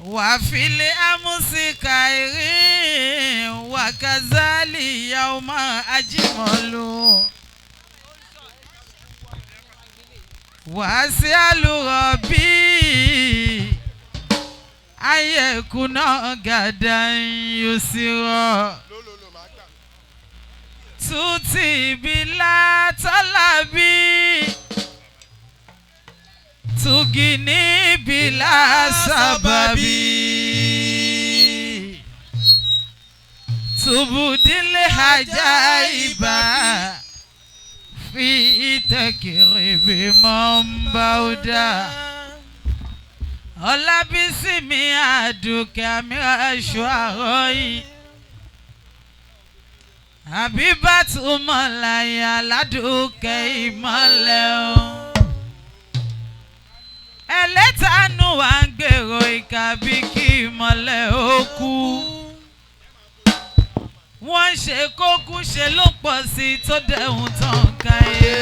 وفي الأمس خير وكذا اليوم أجمل وأسأل ربي أن يكون غدا يسرا tuti bila talabi tugini bila sababi tubudil hajaiba fi takribi mambauda. Ọlábísí mi àdùkẹ́ àmì aṣọ àrọ́ yìí. Àbíbátú mọ̀láyà aládùúkẹ́ ìmọ̀lẹ̀ o. Ẹlẹ́tàánú wa ń gbèrò ìkà bí kí ìmọ̀lẹ̀ ó kú. Wọ́n ṣe kókú ṣe ló pọ̀ sí i tó dẹ̀hùn tán káyé.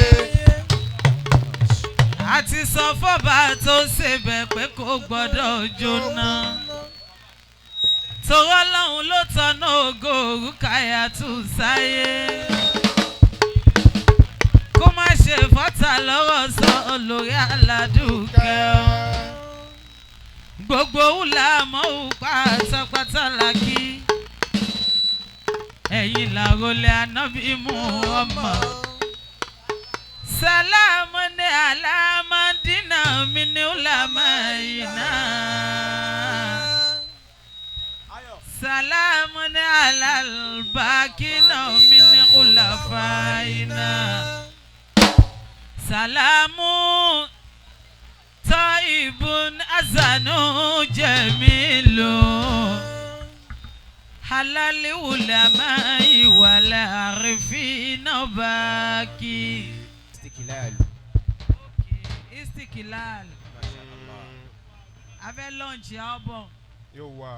Àti sọ fọ́ba tó ń ṣèbẹ̀ pé kò gbọ́dọ̀ jóná. Tọrọ lọ́hùn ló tọ́nà ògo Rúkàyà tù sáyé. Kó má ṣe fọ́tà lọ́rọ̀ sọ olórí aládùúkẹ́ o. Gbogbo wùlà mọ́ pátápátá la kí. Ẹ̀yin làrólé ànábì mú ọmọ. Sàlámù ní àlámàdínà mi ní ọ̀làmà yìí náà. سلام على الباكين من خلفائنا سلام طيب أذان جميل على العلماء والعارفين باكي. Istiklal. Istiklal. A fẹ́ launch album. Yóò wá.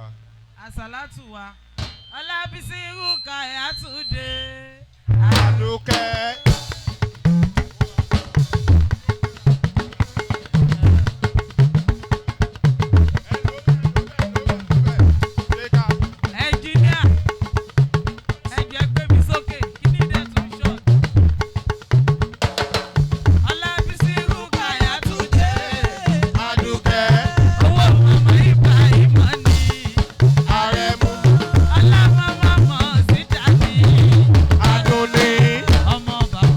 Àsàlátù wa Ọlábísí Rúkàyà Túndé. Àdùkẹ́. Ẹnjìníà ẹjọ gbé mi sókè kí ni dẹ̀ tún short. Ọlábísí Rúkàyà Túndé. Àdùkẹ́. Owó màmá Ibrahim ni. Àrẹ̀mú. Ọlámàmá mọ̀ sí dání. Àdùnní. Ọmọ bàbá.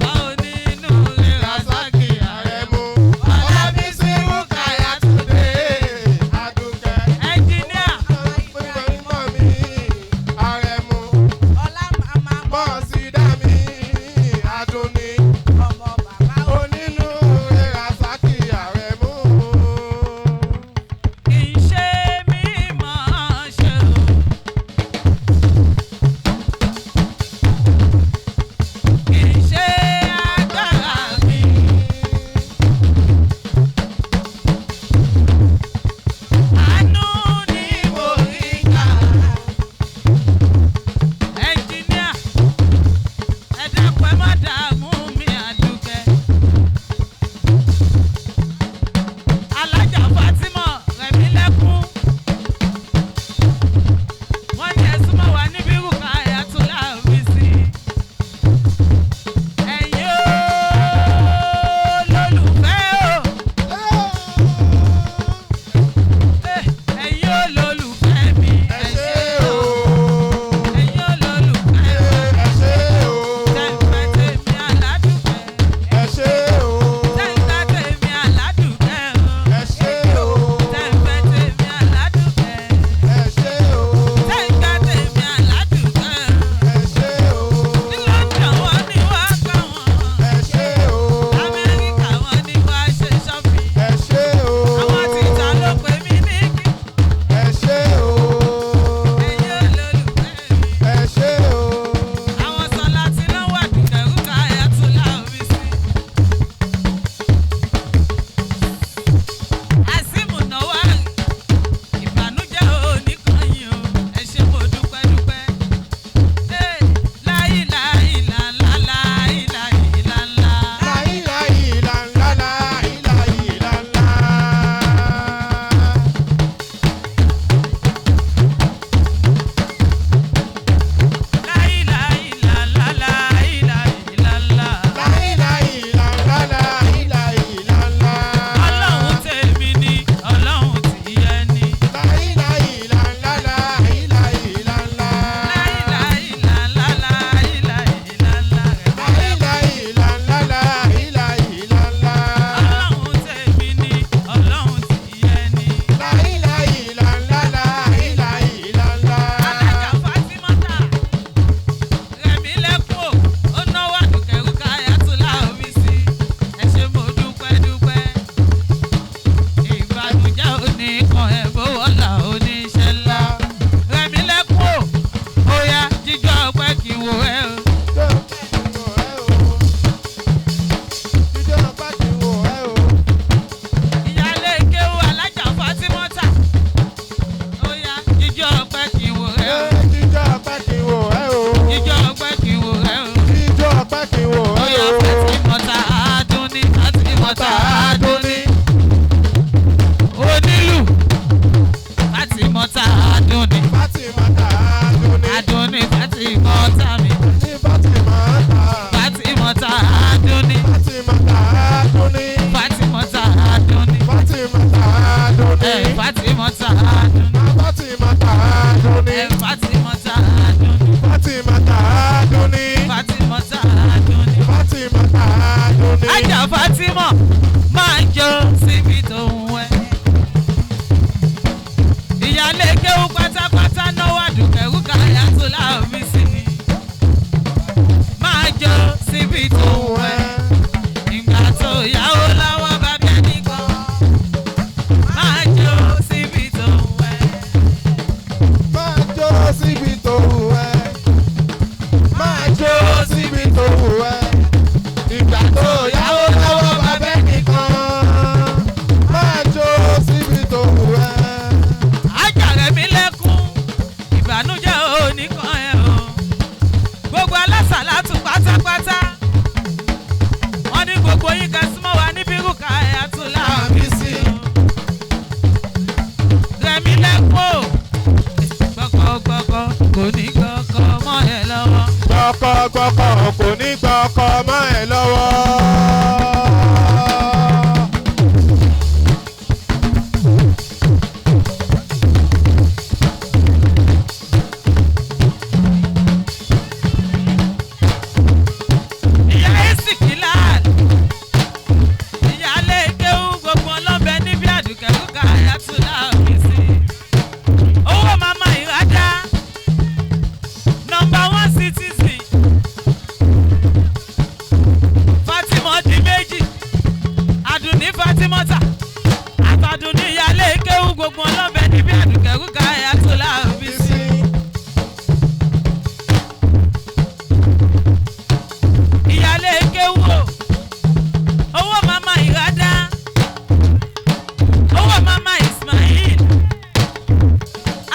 Ìyálé kéwú pátápátá náwó Àdùkẹ́ Rúkàyà tó láàbí sí ni. Máa jó síbi tó wù ẹ́. Ìgbà tó yáwó lọ́wọ́ bàbá ẹnìkan. Máa jó síbi tó wù ẹ́. Máa jó síbi tó wù ẹ́. Máa jó síbi tó wù ẹ́. Ìgbà tó yáwó lọ́wọ́ bàbá ẹnìkan. Máa jó síbi tó wù ẹ́. Ajáre mi lẹ́kún, ìbànújẹ́ oníkan ẹ̀ o. Gbogbo alásàlátù pátápátá. Wọ́n ní gbogbo yín kan súnmọ́ wa níbí Rúkàyà tó láàbí sí. Rẹ̀mí lẹ́kún o. Gbọ́kọ̀gbọ́kọ̀ kò ní gbọ́kọ̀ mọ́ ẹ lọ́wọ́. Gbọ́kọ̀gbọ́kọ̀ kò ní gbọ́kọ̀ mọ́ ẹ lọ́wọ́. Ìyá Ìsìkìláàlì, ìyáálé kéwú gbogbo ọlọ́bẹ níbi Àdùkẹ́ Rúkàyà tó láàbí sí. Owó màmá ìrádá, nọmba one citizen, Fatima di méjì, Àdùnní Fatimota, àtàdùnní ìyáálé kéwú gbogbo ọlọ́bẹ níbi Àdùkẹ́ Rúkàyà tó láàbí sí. Ìyáálé kéwú o, owó màmá ìrádá, owó màmá Ismail,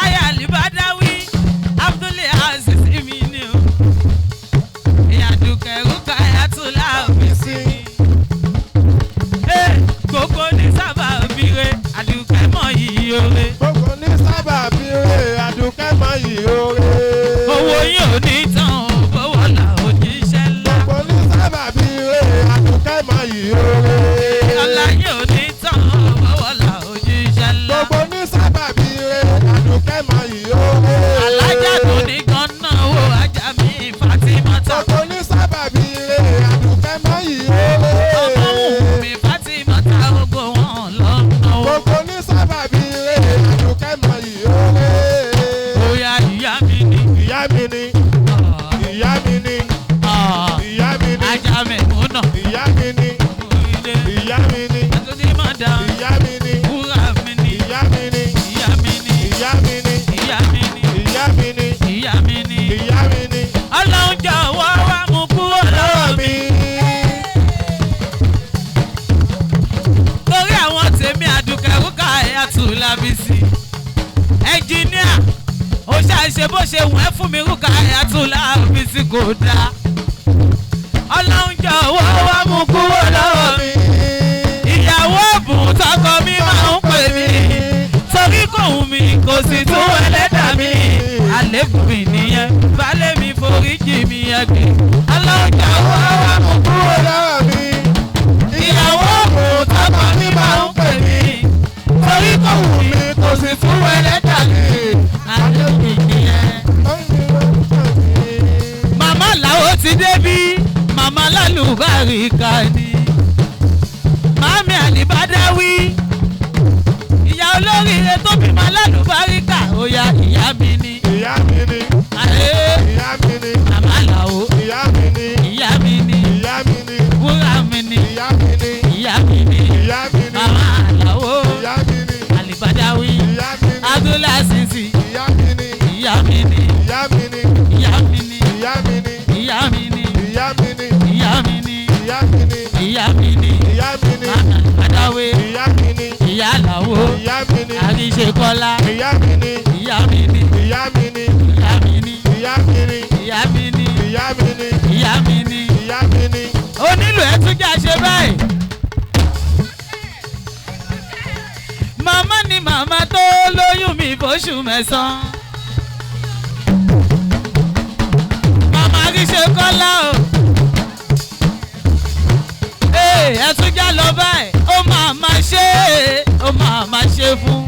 aya alibadawi Abdul Aziz imi ni o, ìyá Àdùkẹ́ Rúkàyà tó láàbí sí. Ee, gbogbo ní sábà bíire Àdùkẹ́ mọ̀ yìí oore. Gbogbo ní sábà bí rè Àdùkẹ́ mọ yìí oore. Owó yìí ò ní tán o, bówó là òjíṣẹ́ ńlá. Gbogbo ní sábà bí rè Àdùkẹ́ mọ yìí oore. Ọlá yìí ò ní tán o, bówó là òjíṣẹ́ ńlá. Gbogbo ní sábà bí rè Àdùkẹ́ mọ yìí oore. Alájà tó ní gan náà wo ajá mi Fatimata. Gbogbo ní sábà bí rè Àdùkẹ́ mọ yìí oore. Ọmọ wù mí Fatimata gbogbo wọn lọ náwó. Gbogbo ní sábà bí rè Àdùkẹ́ mọ yìí oore. Bóyá ìyá mi ni. Ìyá mi ni, ìyá mi ni, ìyá mi ni, Ajá mi múnà. ìyá mi ni, Orílẹ̀ ìyá mi ni, Àtúndínmọ̀dá. ìyá mi ni, Wúrà mi ni. ìyá mi ni, Ìyá mi ni. ìyá mi ni, Ìyá mi ni. ìyá mi ni, Ìyá mi ni. ìyá mi ni. Ọlọ́run jọ̀wọ́ wá mú kúrò lọ́wọ́ mi. Torí àwọn tèmi Àdùkẹ́ Rúkàyà tù lábísí. Ẹnjìníà, ó ṣàṣe bó ṣe wù ẹ́ fún mi Rúkàyà tù lábísí kò dáa. Ọlọ́run jọ̀wọ́ wá mú kúrò lọ́wọ́ mi. Ìyàwó ẹ̀bùn tọkọ mi máa ń pè mí. Torí kò wù mí kò sì tún ẹlẹ́dàá mi. Àlébù mi nìyẹn, baálé mi foríjì mi ẹgbẹ́. Ọlọ́run jọ̀wọ́ wá mú kúrò Lọ́wọ́ mi. ìyàwó ẹ̀bùn tọkọ mi máa ń pè mí. Torí kò wù mí kò sì tún ẹlẹ́dàá mi. Àlébù mi nìyẹn. Màmá làwọn ti débí, màmá lálùbáríkà ni. Màmí Àlìbádáwí, ìyá olóríire tó bímọ lálùbáríkà, ó yá ìyá mi ni. Ìyá mi ni, Àyè ìyá mi ni, màmá làwọn, ìyá mi ni, ìyá mi ni, ìyá mi ni, wúrà mi ni, ìyá mi ni, ìyá mi ni, ìyá mi ni, màmá làwọn, ìyá mi ni, Àlìbádáwí, ìyá mi ni, Abdulásísì, ìyá mi ni, ìyá mi ni, ìyá mi ni, ìyá mi ni, ìyá mi ni, ìyá mi ni, ìyá mi ni, ìyá mi ni, ìyá mi ni, ìyá mi ni, ìyá mi ni, màmá Àlìbádáwí, ìyá mi ni, ìyá làwọn. ìyá mi ni, Àríṣekọ́lá, ìyá mi ni, ìyá mi ni, ìyá mi ni, ìyá mi ni, ìyá mi ni, ìyá mi ni, ìyá mi ni, ìyá mi ni. ìyá mi ni. Onílù ẹ̀ tún já ṣe báyìí. Màmá ni màmá tó lóyún mi fóṣù mẹ́sàn-án. Màmá Àríṣekọ́lá o. Ee, ẹ tún já lọ báyìí, ó máa máa ṣe é, ó máa máa ṣe fún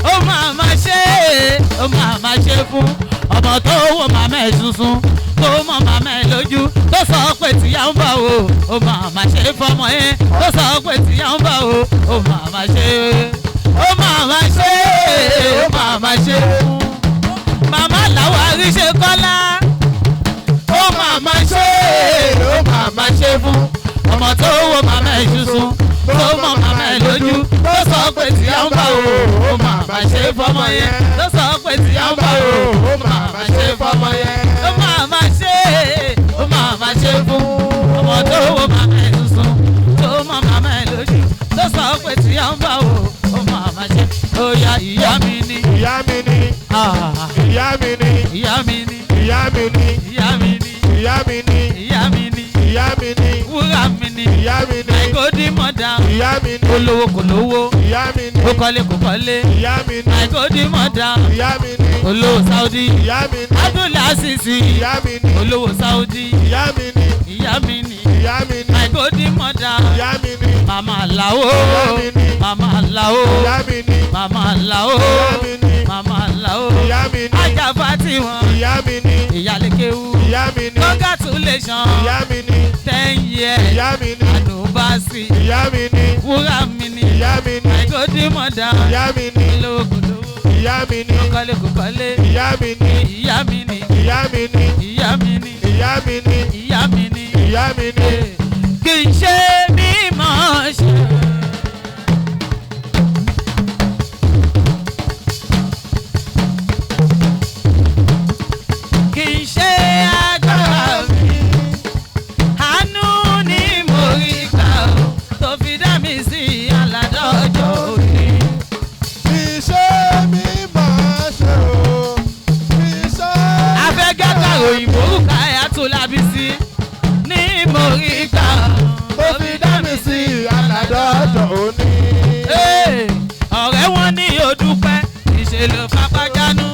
ó máa ma ṣe é ó máa ma ṣe fún ọmọ tó wọ màmá ẹ̀ sunsun tó mọ màmá ẹ̀ lójú tó sọ pé tìyá ń bọ̀ o ó máa ma ṣe fọmọ yẹn tó sọ pé tìyá ń bọ̀ o ó máa ma ṣe é ó máa máa ṣe ó máa máa ṣe fún. Màmá làwọn àríṣe kọ́lá ó máa máa ṣe ó máa máa ṣe fún. Ọmọ tó wo màmá ẹ̀ ṣuṣun tó mọ màmá ẹ̀ lójú tó sọ pé tí a ń bá o ó máa máa ṣe fọmọ yẹn tó sọ pé tí a ń bá o ó máa máa ṣe fọmọ yẹn ó máa máa ṣe ó máa máa ṣe fún. Ọmọ tó wo màmá ẹ̀ ṣuṣun tó mọ màmá ẹ̀ lójú tó sọ pé tí a ń bá o ó máa máa ṣe. Ó yá ìyá mi ni. Ìyá mi ni. Ìyá mi ni. Ìyá mi ni. Ìyá mi ni. Ìyá mi ni. Ìyá mi ni. Ìyá mi ni. Ìyá mi ni. Wúrà mi ni. Ìyá mi ni. My golden mother. Ìyá mi ni. Olówó kò lówó. Ìyá mi ni. Ó kọ́lé kò kọ́lé. Ìyá mi ni. My golden mother. Ìyá mi ni. Olówó Saudi. Ìyá mi ni. Abdulaziz. Ìyá mi ni. Olówó Saudi. Ìyá mi ni. Ìyá mi ni. Ìyá mi ni. My golden mother. Ìyá mi ni. Màmá Àlàó. Ìyá mi ni. Màmá Àlàó. Ìyá mi ni. Màmá Àlàó. Ìyá mi ni. Màmá Àlàó. Ìyá mi ni. Ajá Fatima. Ìyá mi ni. Ìyálékéwú. Ìyá mi ni. Congratulations. Ìyá mi ni. 10 years. Ìyá mi ni. Ànúbásí. Ìyá mi ni. Wúrà mi ni. Ìyá mi ni. My golden mother. Ìyá mi ni. Olówó kò lówó. Ìyá mi ni. Ó kọ́lé kò kọ́lé. Ìyá mi ni. Ìyá mi ni. Ìyá mi ni. Ìyá mi ni. Ìyá mi ni. Ìyá mi ni. Ìyá mi ni. Kì í ṣe mímọ̀ ṣe. Kì í ṣe agbára mi. Àánú ni mo rí gbà ó tó fi dá mi sí aládọ́jọ́ òní. Iṣẹ́ mi máa ṣe o. Iṣẹ́. Afẹ́gàtà òyìnbó Rukaya tó lábísí ní mo rí gbà ó Tó fi dá mi sí aládọ́jọ́ òní. Ee, ọ̀rẹ́ wọn ní odúpẹ́ ìṣèlú pápájánú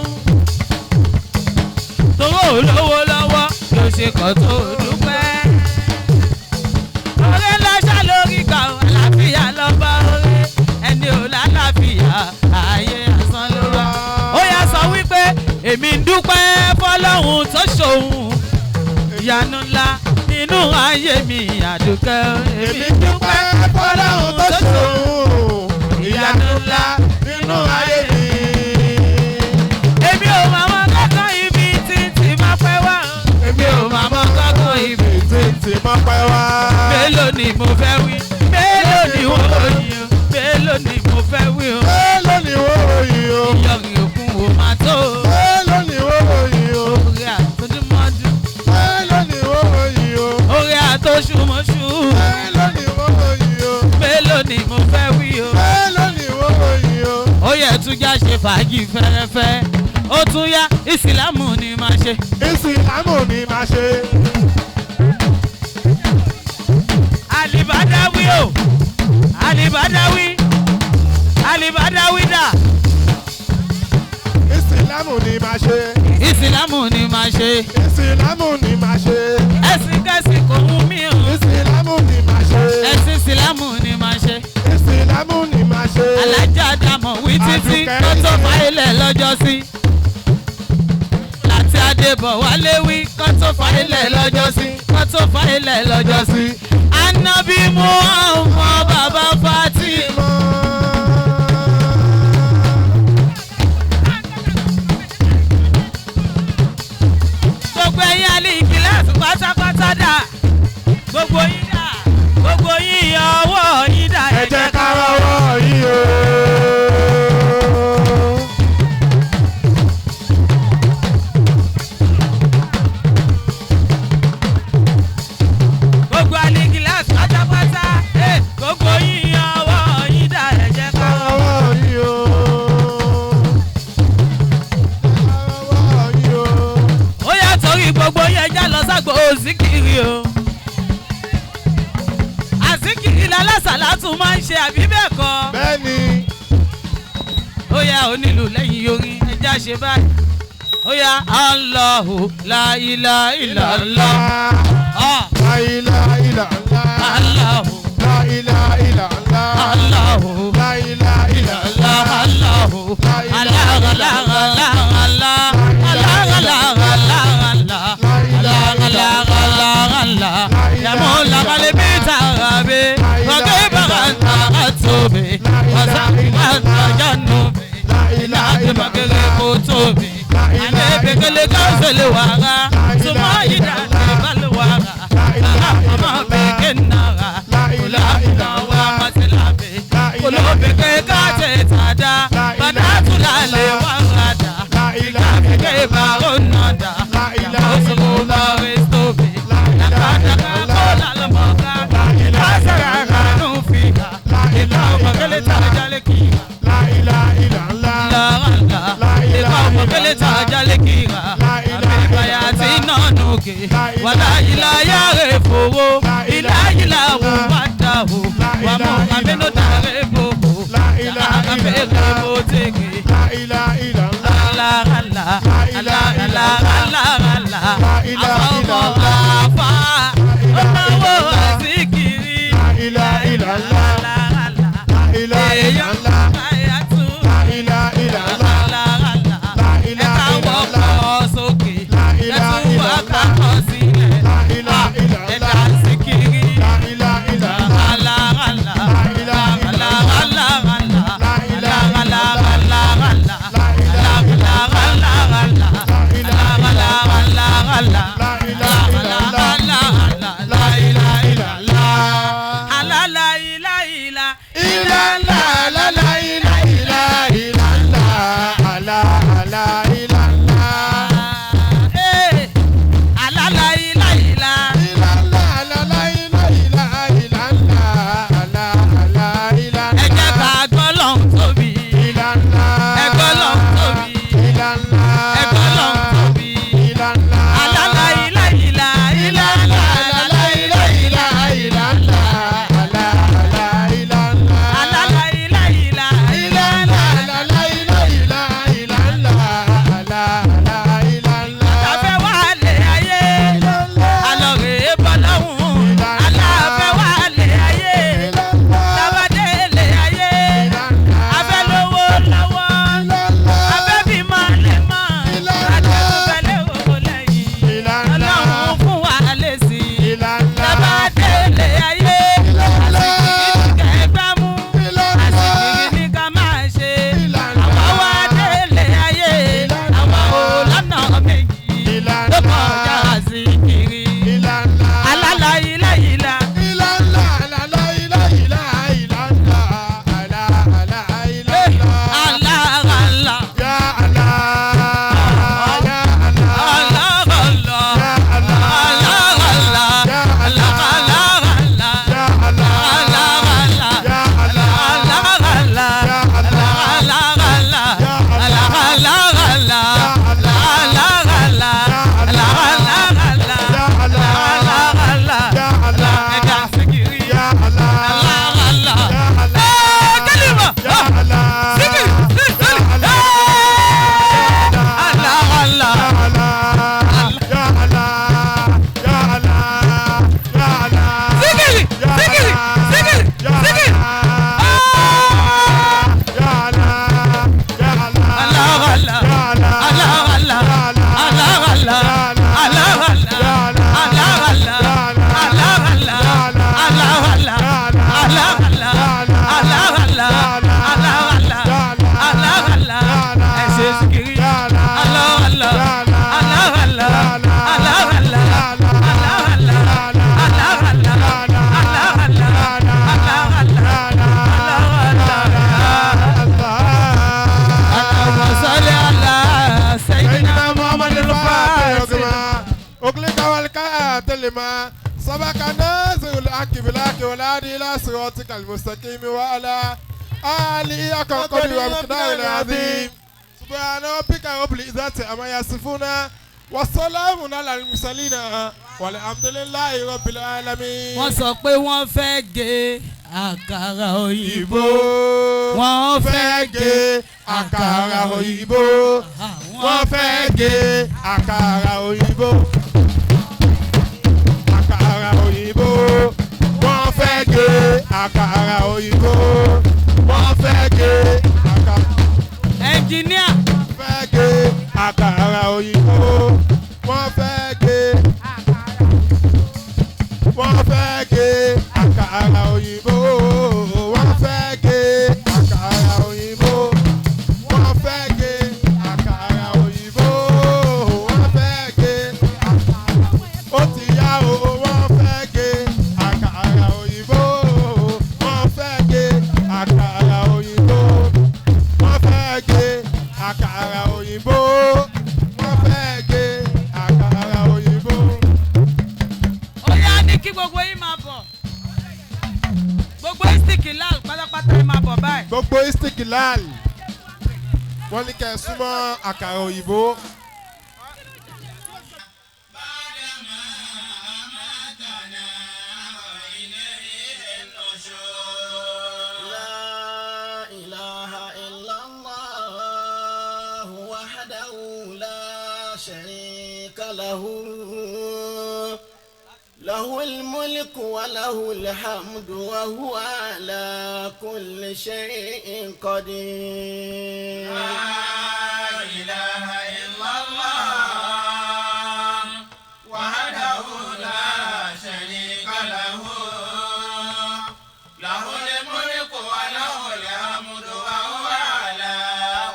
tówó olówó lọ́wọ́ ló ṣe kàn tó dúpẹ́. Ọ̀rẹ́ lọ́ṣà lórí gbà ó àlàáfíà lọ́ba ọ̀rẹ́ ẹni ò lálàáfíà ayé asán ló wà. Ó yá sọ wípé èmi ń dúpẹ́ fọlọ́hun tó ṣòun ìyanu ńlá nínú ayé mi àdúkẹ́. Èmi dúpẹ́ fọlọ́run tó ṣòun ìyanu ńlá nínú ayé mi. Èmi ò máa mọ kọ́kọ́ ibi tí tí máa pẹ́ wá. Èmi ò máa mọ kọ́kọ́ ibi. Tí tí mọ́ pẹ́ wá. Mélòó ni mo fẹ́ wí? Mélòó ni wọ́n ròyìn o? Mélòó ni mo fẹ́ wí o? Mélòó ni wọ́n ròyìn o? Ìyọ̀rì òkun ò máa tó o. Mélòó ni wọ́n ròyìn o? Orí àtọ́júmọ́jú. Mélòó ni wọ́n ròyìn o? Orí àtọ́ṣùmọ́ṣù. Mélòó ni wọ́n ròyìn o? Mélòó ni mo fẹ́ wí o? Mélòó ni wọ́n ròyìn o? Ó yẹ tún já ṣe fàájì fẹ́rẹ́fẹ́. Ó tún yá ìsìlámù ni màá ṣe. Ìsìlámù ni màá ṣe. Alibadawi o. Alibadawi. Alibadawi dà. Ìsìlámù ni màá ṣe. Ìsìlámù ni màá ṣe. Ìsìlámù ni màá ṣe. Ẹ̀sìn kẹ́sìn kò mú mi o. Ìsìlámù ni màá ṣe. Ẹ̀sìn ìsìlámù ni màá ṣe. Ìsìlámù ni màá ṣe. Alájà dàmọ̀ wí títí Àdùkẹ́ kó tó ìsìn. fa ilẹ̀ lọ́jọ́ sí. Láti Adébọ̀ wálé wí kó tó fa ilẹ̀ lọ́jọ́ sí. Kó tó fa ilẹ̀ lọ́jọ́ sí. Ànábì Muhammad bàbá Fatima. Gbogbo ẹ̀yin alẹ́ ìkìláàsì pátápátá dà. Gbogbo yín dà. Gbogbo yín ọwọ́ yín dà. Ẹ jẹ́ ká rọ́wọ́ yìí o. Gbogbo alẹ́ ìkìláàsì pátápátá. Gbogbo yín ọwọ́ yín dà. Ẹ jẹ́ ká rọ́wọ́. Rọ́wọ́ yìí o. Rọ́wọ́ yìí o. Ó yá torí gbogbo yẹn já lọ ságbo òsìkiri o. Àsìkiri lálásàlá tún máa ń ṣe àbí bẹ́ẹ̀ kọ́. Bẹ́ẹ̀ni, Ó yá onílù lẹ́yìn orin ẹja ṣe báyìí. Ó yá Allahu la ilaha illallah. Ah, La ilaha illallah. Allahu La ilaha illallah. Allahu La ilaha illallah. Allahu Allah Allah Allah Allah Allah Allah Allah Allah Allah Allah Allah ya Mola qalbi tarabi wa kayfa anta atubi wa sa'anta jannu. Bakele kotobi. Ane bekele kausele wara. Suma yida le wara. Mama bekenara. Kula wa maselabe. Kula beke kate tada. Banatula le warada. Beke baronada. Yamosuba restobi. Nakata kola lamoka. Kasara nufika. Ila bakele tajale kira. La ilaha illallah. Ila bakele tajale kira. Abebayati nanuke. Wala ila yare fowo. Ila ila wadahu. Wa mo ameno tare bobo. La abere boteke. La ilaha illallah. La la la la la la. La ilaha illallah. La ilaha illallah. La ilaha illallah. La ilaha illallah. La ilaha illallah. La ilaha illallah. La ilaha illallah. La ilaha illallah. La ilaha illallah. La ilaha illallah. La ilaha illallah. La ilaha illallah. La ilaha illallah. La ilaha illallah. La la ilaha illallah. La la illallah. Eh, la la ilaha illallah. La la ilaha illallah. La la illallah. Ẹ jẹ́ ká gbọ́ Ọlọ́run tóbi. Illallah. Ẹ gbọ́ Ọlọ́run tóbi. Illallah. Ẹ gbọ́ Ọlọ́run tóbi. Illallah. La la ilaha illallah. La la ilaha illallah. La la illallah. La la ilaha illallah. La la ilaha illallah. La la illallah. Àfẹ́ wà lé ayé. Alọ̀rẹ̀ bọ́lọ́hún. Aláfẹ́ wà lé ayé. Tábàdé lé ayé. Afẹ́ lówó lọ́wọ́. Afẹ́ bímọ lè mọ̀. Àtẹ̀kùnfẹ́lẹ́ òwò lẹ́yìn. Ọlọ́run fún wa lè sí. Tábàdé lé ayé. Àsìkò kẹgbẹ́ mú. Àsìkò ní ká máa ṣe. Àwa wá délé ayé. Àwa ò lọ́nà méjì. Ló kọjá àsìkiri. Alálà ilá ilá. Alá alá. Alá alá. Alá alá. Alá alá. Alá alá. Alá alá. Alá alá. Alá alá. Alá alá. Alá alá. Alá alá. Ẹ̀dá síkìrì. Alá alá. Ẹ̀ kẹ́lìmọ̀. Síkìrì. Síkìrì. Alá alá. Síkìrì. Síkìrì. Síkìrì. Síkìrì. Alá alá. Alá alá. Alá alá. Alá alá. Alá alá. Alá alá. Alá alá. Alá alá. Alá alá. Alá alá. Alá alá. Ẹ ṣe síkìrì. Alá alá. Alá alá. Alá alá. Alá alá. Alá alá. Alá alá. Alá alá. Alá alá. Allahumma salli ala sayyidina سيدنا محمد الفاتح أغلق والكاتل ما سبق نازل الحق بالحق والهادي إلى صراطك المستقيم وعلى آله حق قدره ومقداره العظيم سبحان ربك رب العزة عما يصفون والسلام على المرسلين والحمد لله رب العالمين. Wọ́n sọ pé wọ́n fẹ́ gé àkàrà òyìnbó. Wọ́n fẹ́ fẹ́ gé àkàrà òyìnbó. Wọ́n fẹ́ gé àkàrà òyìnbó. Àkàrà òyìnbó. Wọ́n fẹ́ gé àkàrà òyìnbó. Wọ́n fẹ́ gé àkàrà. Ẹnjìníà. Fẹ́ gé àkàrà òyìnbó. Wọ́n fẹ́ gé. Wọ́n fẹ́ gé àkàrà òyìnbó. Wọ́n fẹ́ gé àkàrà òyìnbó. Wọ́n fẹ́ gé. Àkàrà òyìnbó, wọ́n fẹ́ gé àkàrà òyìnbó. Ó yá, ní kí gbogbo yín máa bọ̀. Gbogbo Istikilal pátápátá, ẹ máa bọ̀ báyìí. Gbogbo Istikilal, wọ́n ní kẹ́ ẹ súnmọ́ àkàrà òyìnbó. لا إله إلا الله وحده لا شريك له، له الملك وله الحمد وهو على كل شيء قدير. لا إله إلا الله وحده لا شريك له، له الملك وله الحمد وهو على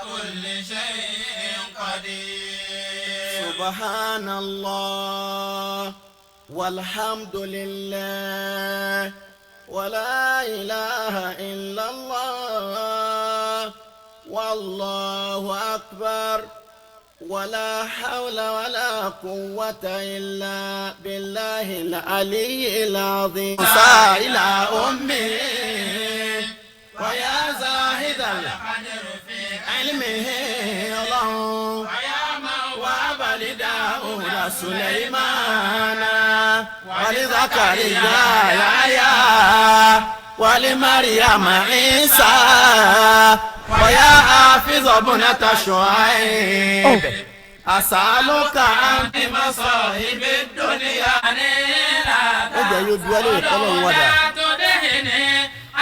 كل شيء قدير. سبحان الله والحمد لله ولا إله إلا الله والله أكبر ولا حول ولا قوة إلا بالله العلي العظيم. إلى أمه ويا زاهد القدر في علمه الله ويا من وهب لداود سليمان ولزكريا يحيى ولمريم عيسى ويا حافظ ابنة شعيب أسألك عن مصاحب الدنيا. Ó jẹ́ yóò bí wálé ìkọlọ̀ wàdà. تدهني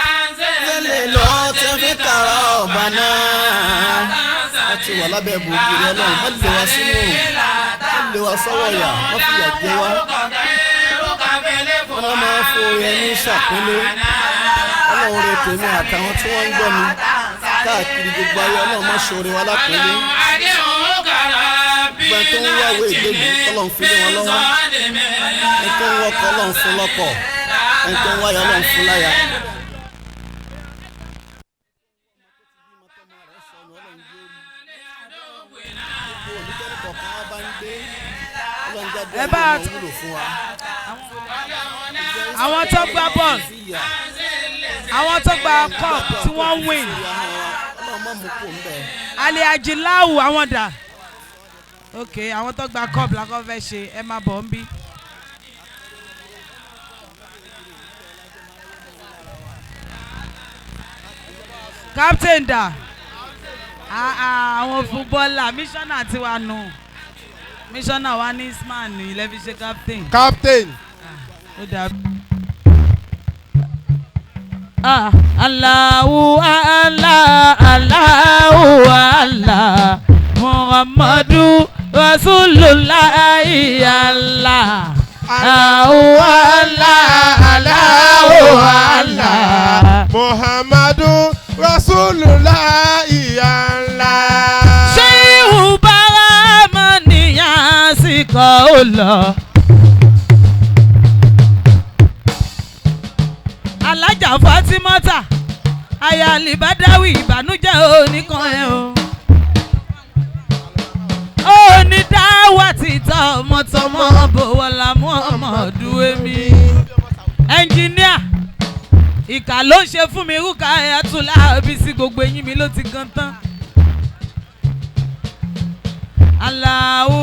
أنزل Tẹ́lẹ̀ lọ ti fi kàrọ̀ ọ̀bà náà. A ti wà lábẹ́ bògiri Ọlọ́run, má lè wá sínú òrùn, má lè wá sọ́wọ́ ìyà, má fìyà jẹ wá. Wọ́n máa ń fo ẹni ṣàpínlẹ̀. Ọlọ́run rẹ tèmi àtàwọn tí wọ́n ń gbọ́ mi káàkiri gbogbo ayé, Ọlọ́run má ṣoore wa lápẹ́lẹ́. Gbogbo ẹni tó ń wáwé ìgbélú, Ọlọ́run fi lé wọn lọ́wọ́. Ẹni tó ń wọkọ̀, Ọlọ́run fún lọ́kọ̀. Ẹni tó ń wáyà, Ọlọ́run fún láya. Ẹ bá wúlò fún wa. Àwọn tó gba bọ́ọ̀lù, àwọn tó gba cup tí wọ́n win. Ọlọ́run má mú kó ń bẹ̀. Aliaji Láwù, àwọn dà? Ok, àwọn tó gba cup la kọ́ fẹ́ ṣe, ẹ máa bọ̀ ń bí. Captain dà? Ah, ah, àwọn fúbọ́là mísọ́nà ti wà nù, mísọ́nà wa ní isman ilẹ̀ fi ṣe captain. Captain. Ó dà. Ah, Allahu Allah, Allahu Allah, Muhammadu Rasulullah Allah. Allahu Allah, Allahu Allah. Muhammadu Rasulullah ìyá ńlá. Ṣéhù Bárámà níyà sí kọ́ ó lọ. Alájà Fatimata, aya Alibadawi, ìbànújẹ́ oníkan ẹ o. Onídàáwà títọ́ ọmọtọmọ bòwọlá mú ọmọ ọdún èmi. Ẹnjìníà, ìkà ló ń ṣe fún mi rúkà ẹ̀ tún láàbí sí gbogbo eyín mi ló ti gan tán. Allahu